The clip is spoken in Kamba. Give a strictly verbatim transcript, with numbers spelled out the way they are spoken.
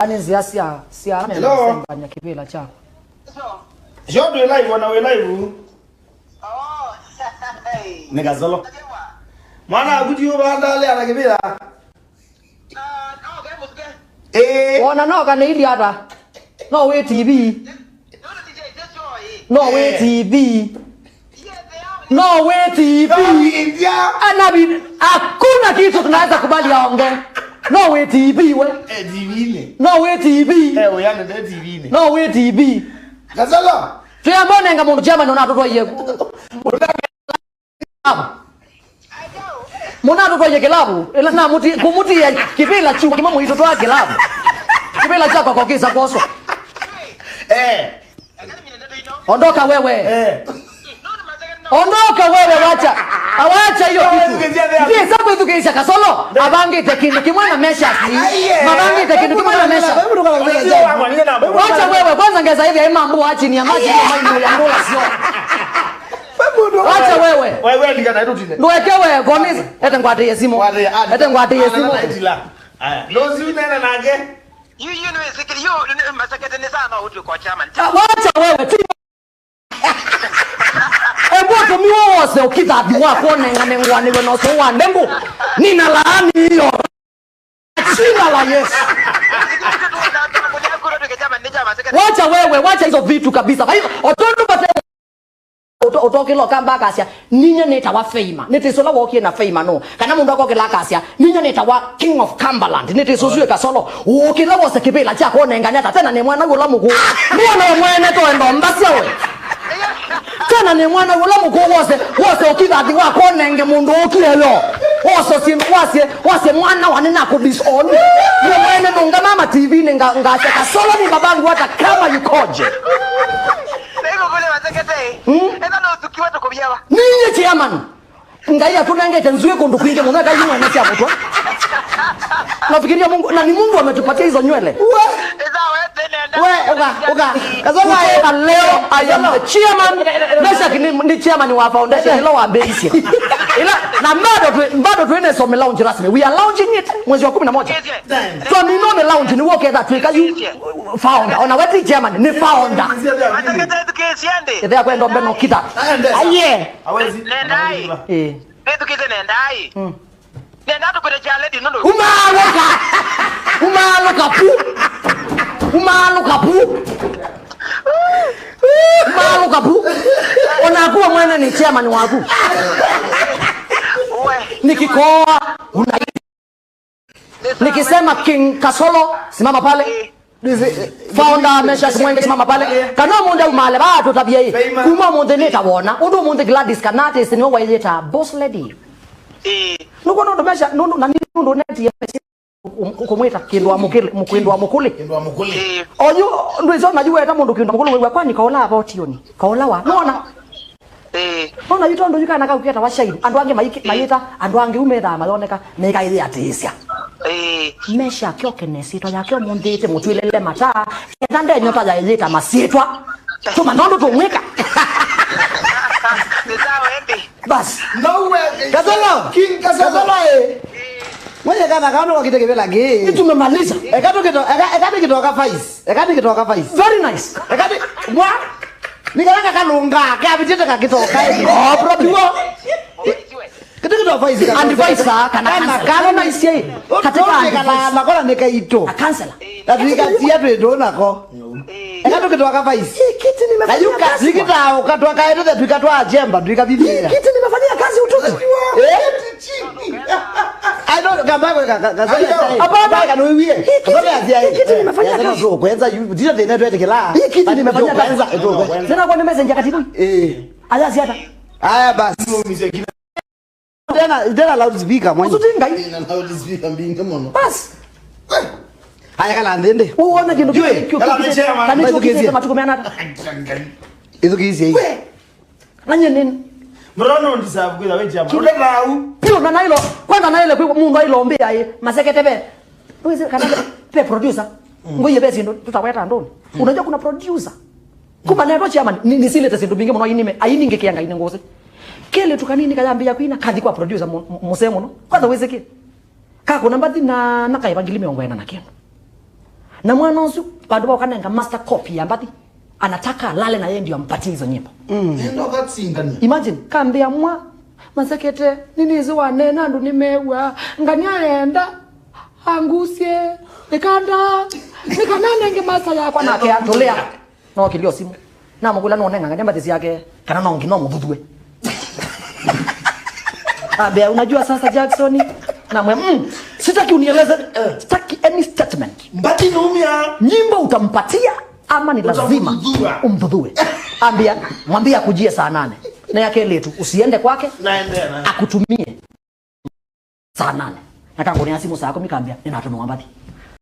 Nĩ nzĩa sya, sya Hello? Sembanya kĩvĩla kyakwa. Sure, twĩ live, ona wĩ live. Oh. Nĩ Kasolo. Mwana aku ti ũvanda alea na kĩvĩla. Eh. Wona no kana ili ata? No wĩ T V. No wĩ T V. No wĩ T V. Anabi, hakuna kitu tunaweza kubali aonge. No wĩ T V we. Eh, T V-inĩ. No wĩ T V. Eh, ũyane nde T V-inĩ. No wĩ T V. Kasolo. Tuyambonenga mũndũ chairman ona tutwaie. Mũnatũtwaie kĩlavu, ĩla namũti-, kũmũtia kĩvĩla kyuma kĩmwe mũitũtwaa kĩlavu. Kĩvĩla kyakwa kokĩsa kwoswa. Eh. Ondoka wewe. Eh. Ondoka wewe, wacha. Awacha hiyo kitu. Ndiye sasa kwĩthukĩĩsya Kasolo. Abangĩte kĩndũ kĩmwe na Mesha. Aiye. Mabangĩte kĩndũ kĩmwe na Mesha. Wacha wewe, kwanza ngeza hivi haima mbu wachi ni amaji ya maji ya ndola sio. Wacha wewe. Wewe ndika na tutine. Ndweke wewe, konis. Ete ngwatĩe simu. Ete ngwatĩe simu. Aya. Lozi unena nake. Yu, yu nĩ wĩsĩkĩli, yu nĩ masekete nĩ sana ũtwĩ kwa chairman. Ah, wacha wewe. Ti- Embo tumiwa wose ukithathi wa kuonengane ngwanĩwe na ũsũ wa ndembu. Nina laani hiyo. Jina la Yesu. Wacha wewe, wacha hizo vitu kabisa. Kwa hivyo, otondu bate uto-, utokila ukamba akasya, "Ninya nĩtawa Feima." Nĩtĩsĩ ũla wokie na Feima no. Kana mũndũ akokĩla akasya, "Ninya nĩtawa King of Cumberland." Nĩtĩsĩ ũsu ĩ Kasolo. Ũkĩla wose kĩvĩla kya kũnengane ata tena nĩ mwana ũla mũkũũ. Nĩona we mwene toendo mbasya we. Tena nĩ mwana ũla mũkũũ wose, wose ũkithathi wa kũnenge mũndũ ũkie yo. Wose syĩndũ wasye, wasye mwana wa nĩnakũdisown. Nĩ mwene nũngama ma T V-inĩ nga-, ngasya Kasolo ni babangu hata kama yukoje. Nĩkũkũlya masekete. Hmm? Ĩno no ũtukiwa tũkũvyawa. Ninyi chairman. Ngai atũnengete nzw'ĩ kũndũ kwingĩ mũno, eka yu mwene sya mũtwe. Nafikiria Mungu, na ni Mungu ametupatia hizo nywele. We, uka, uka. Kasolo, kutoka leo, I am the chairman. Meshack ni, ni chairman wa foundation, ila wambĩisye. Ila, na bado tu, bado tuende some launch rasmi. We are launching it mwezi wa kumi na moja. Twamino me launch ni woke that twika yu founder. Ona we ti chairman, ni founder. Ethea kwenda mbeno kita. Aye. Hawezi. Nendai. Eh. Nĩthukĩte nendai. Mm. Nenda tũkwĩte chaledi nũndũ. Umaalũka. Umaalũka pu. Umaalũka pu. Umaalũka pu. Onakuwa mwene ni chairman waku. We. Nikikoa una Nikisema King Kasolo, simama pale. Founder Meshack Mwenge, simama pale. Kana ũmũnthĩ umale, ba tũtavye ĩ. Kuma ũmũnthĩ nĩtawona. Ũndũ ũmũnthĩ Gladys Kanatis nĩwe waiyĩta boss lady. Ĩĩ. Nũkwona ũndũ Meshack, nũndũ, na nĩ ũndũ ũnetie kũmwĩta kĩndũ wa mũkĩlĩ, kĩndũ wa mũkũlĩ. Kĩndũ wa mũkũlĩ. Ĩĩ. Oyu, ndwĩsĩ ona yu weta mũndũ kĩndũ wa mũkũlĩ, wĩw'a kwani kaola avotio ni? Kaolawa. Nona? Ĩĩ. Nona yu tondũ yu kana kau ketawa Shine, andũ angĩ maiki-, ĩĩ, mayĩta, andũ angĩ u methaa mayoneka, mekaĩyĩatĩĩsya. Ĩĩ. Meshack oke na ĩsyĩtwa yake ũmũnthĩ ĩte mũtwĩlele mataa, ketha ndenyota ya ĩyĩta masyĩtwa. Tũma nondũ tũmwĩka. Nĩ sawa ĩndĩ. Bas. No way. Kasolo. King Kasolo. Kasolo, eh. Mwenye kana kano wakite kĩvĩla kĩ. Tumemaliza. Eka tukito, eka, eka tukitoka Faiz. Eka nikitoka Faiz. Very nice. Eka ni, mwa. Nikala kakalunga, kabitite kakitoka. No problem. Kitu kitoka Faiz. Advisor kana counselor. Kana kana isi. Katika advice. Makora nikaito. A counselor. Na tuikatia twendo nako. Eka tukitoka Faiz. Hii kiti nimefanyia kazi. Tukita ukatwa kaeto tukatwa jemba tukavivia. Hii kiti nimefanyia kazi utuku. Eh? I don't, kamba kwa ka, ka, ka, hapana. Kamba kwa nuiwie. Hii kiti, hii kiti nimefanyia kazi. Kwanza yu, ndio tena tuwete kila. Hii kiti nimefanyia kazi. Tena kwa nimesha katibu. Eh. Aya siata. Aya basi. Tena, tena loudspeaker mwenye. Usutinga hii. Na loudspeaker mbinge mono. Bas. Aya kala ndende. Uona kindu kile kio kala kile. Kana kio kile matuko meana. Ithukizia hii. We. Nanye nini? Mbona undisabu kwĩtha we chairman? Ũle vau. Pio na nailo, kwanza naile kwĩ mũndũ ailombea ĩ, masekete ve. Ndwĩsĩ kana ve, ve producer. Ngoye ve syĩndũ tũtaweta andũnĩ. Unajua kuna producer. Kuma netwa chairman, ni, nisilete syĩndũ mbingĩ mũno ainime, ainingĩkĩa Ngai nĩ ngũsĩ. Kelĩtu kanini kayambĩĩa kwina, kathi kwa producer mu-, mu-, mũsee mũno. Kwanza wĩsĩkĩ. Kakũna mbathi na, na kaĩva ngili mĩongo ĩna na kĩndũ. Na mwana ũsu, vandũ va ũkanenga master copy ya mbathi, anataka alale na yeye ndio ampatie hizo nyimbo. Nenda ũkatsingania. Imagine, kambĩa mwa, masekete, nĩnĩsĩ wanena andũ nĩmew'a, ngania enda, angusye, ĩkanda, nĩkananenge master yakwa nake atũlĩa. Nokĩlio simu. Namũkũla nũnenga ngania mbathi syake, kana no ngi-, no mũthuthue. Ambĩa, "Unajua sasa Jackson?" Namwĩa, "Mm, sitaki unieleze, eh, sitaki any statement." Mbathi nũmya. Nyimbo utampatia ama ni lazima umthuthue? Ambĩa, "Mwambie akujie saa nane." Na yake letu, usiende kwake, naendea na akutumie saa nane. Na kangũnĩa simu saa kũmi kambĩa, "Nĩnatũmĩwa mbathi."